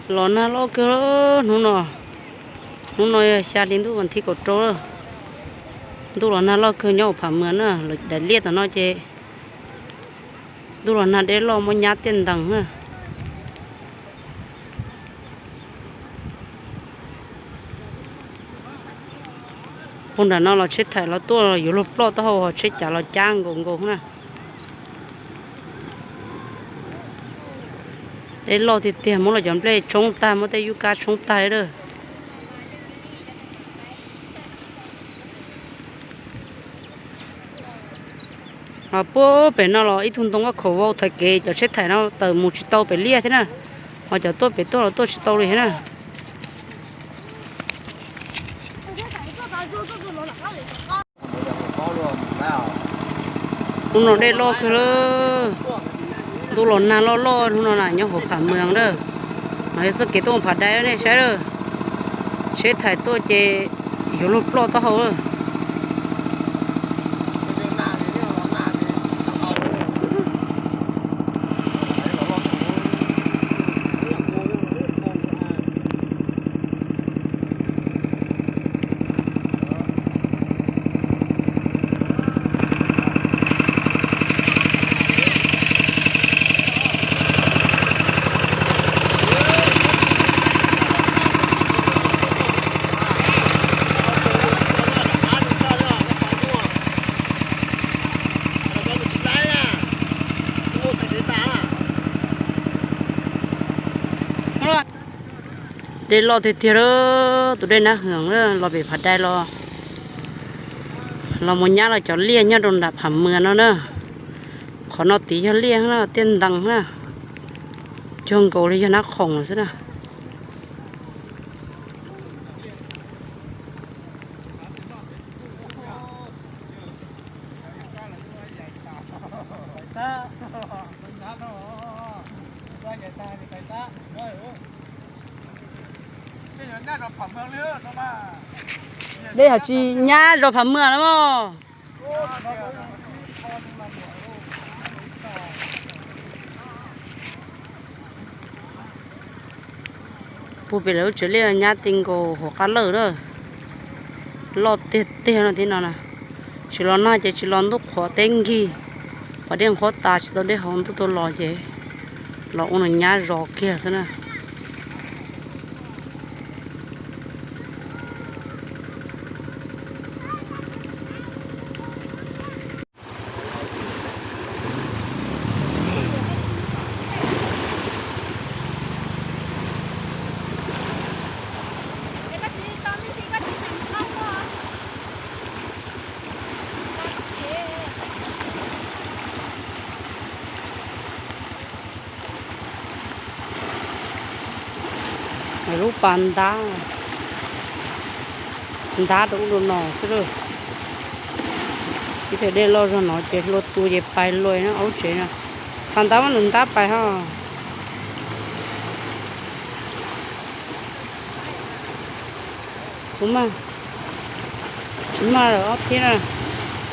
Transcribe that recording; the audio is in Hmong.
Los nag loj kawg hnub no. Hnub no yog xya hli ntuj vas thib kaum rau. Ntuj los nag loj kawg nyob hauv Pham Mwm na, daim liaj tom no ces ntuj los nag dej loj muab nyab tiaj ntees na. Puag nram no los tsheb thaim los tuaj yuav luag ploj taub hau, ho tsheb cav los cab nkaus nkaus na. Dej loj tiag tiag, muab los cov nplej tshoob tag, muab tej yub kab tshoob tag li lawm. Ho puag pem no los ib tug ntoo khaum vau thaiv kev, cov tsheb thaim no tawm mus tsis tau pem liaj thiab na. Ho cov tuaj pem tuaj los tuaj tsis tau li thiab na. Hnub no dej loj kawg lawm. Ntuj los nag loj loj hnub no na nyob hauv Pham Mwm na. No yog txoj kev tuaj mus Phav Dai nej saib lawm. Tsheb thaim tuaj ces yuav luag ploj taub hau lawm. Dej loj tiag tiag lawm, tus dej Nab Hwm los pem Phav Dai los, los mus nyab los cov liaj nyob rau nram Pham Mwm no na. Qhov no tid yog liaj na, tiaj ntees na, cog nkaus li yog Nab Khoom xwb na. Dej hov tsis nyab zos Pham Mwm los mas. Puag pem lawv lub tsev liaj nyab ti nkaus hauv qab lawj lawm. Loj tiag tiag no thiab no na. Tsis los nag ces tsis los ntuj qhuav teb nkig, pas dej nqhuab tas tsis tau dej haus, ntuj tuaj los ces los ua nws nyab zos kiag xwb na. Lub pas ntab, ntab rau ub rau no xwb lawm. Ib txhia dej loj zog no ces hlua tu ces pais lawm na, ob lub tsev no. Pas ntab mas nws ntab pais ho. Kuv mas, tsis mag lawm ob thiab na.